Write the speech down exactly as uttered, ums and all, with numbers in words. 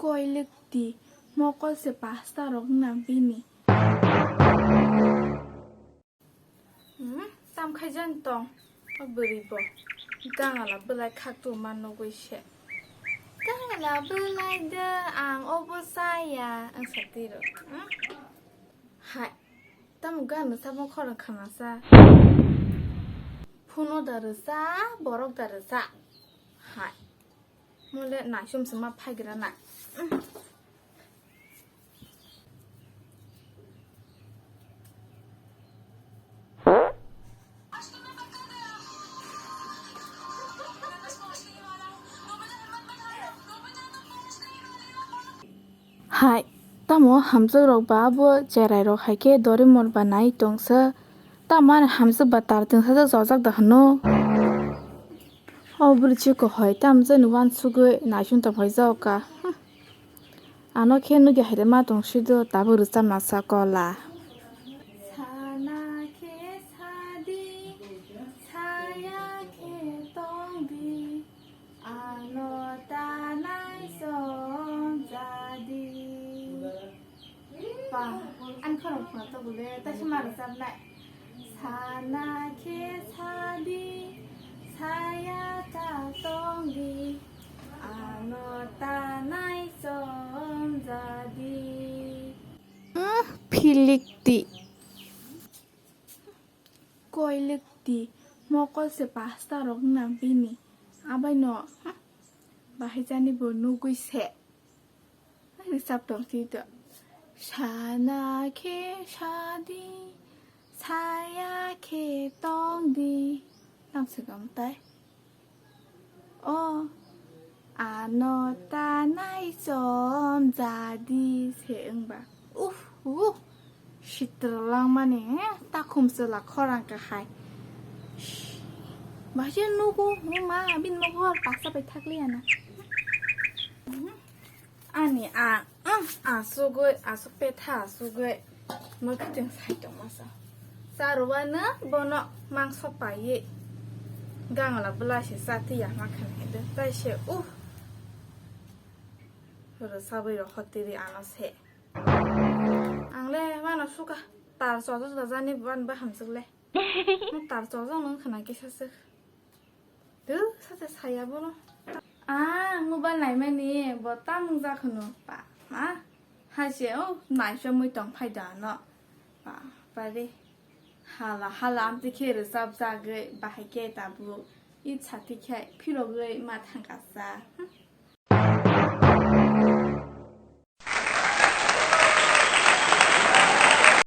Koilik di, mokol se pasta rok na bini. Hmm, tam khaijani tong, o bwrwi bo. Gangala bwlai khak tu ma nugwi se. Gangala bwlai de ang obo saya, ang satiro. Hmm? Hai, tamo gana sabon khorang khana sa. Phuno da rwsa, borok da rwsa. Hai. Mole naisum se ma phaigra na. Hai, tamo hamjwk rok ba bo cherai rok hai khe dorimor ba nai tongsa. Tamo ani hamjwk ba tar twngsa jojak da hwno. O bwrwi chikon hoi tamo jani uansugwi naising tong phai jao ka. Hm. Ano khe nugwi hai ma tong si do, tabuk rwchapna sa kola. Sana khe sadi, saya khe tongdi, ano tanai song jadi. Pa, ani khorang khna to bole, ta se ma rwchapnai. Sana khe sadi, saya ta tongdi, ano tanai song jadi. Hmm, philik di. Koilik di, mokol se pasta rok na bini. Abai no, hmm, bahai jani bo nugwi se. Rwchap tong si to. Sana khe sadi, saya khe tongdi. Tam se gam tai. O, ano tanai chom jadi se wngba. Uf, uf. Sitra langmani, eh, takhum chwla khorang kahai. Shi, bahai nugo, ma, bini mogo hor paksa bai thakliya na. Ani a, um, asugwi, asuk petha asugwi, mwkhwtwng sai tongma sa. Charwano bono mangso paiwi, gangla bwlai se chatiya ma khan hede, tai se, uh, rwchabwi rw hotiri ano se. Ang le mano suka, tar chojak da jani ban ba hamjak le. Mo tar chojak nung khna kisa se. Tu sate saya bono. Ah, mobile naimani bo tamung jak hwno. Pa, ma. Hai se, oh, naisomwi tong phai da no. Pa, pa re. Hala, hala, amtwi khe rwchap jagwi, bahai khe tabuk. I chati khe phirogwi ma thangkasa.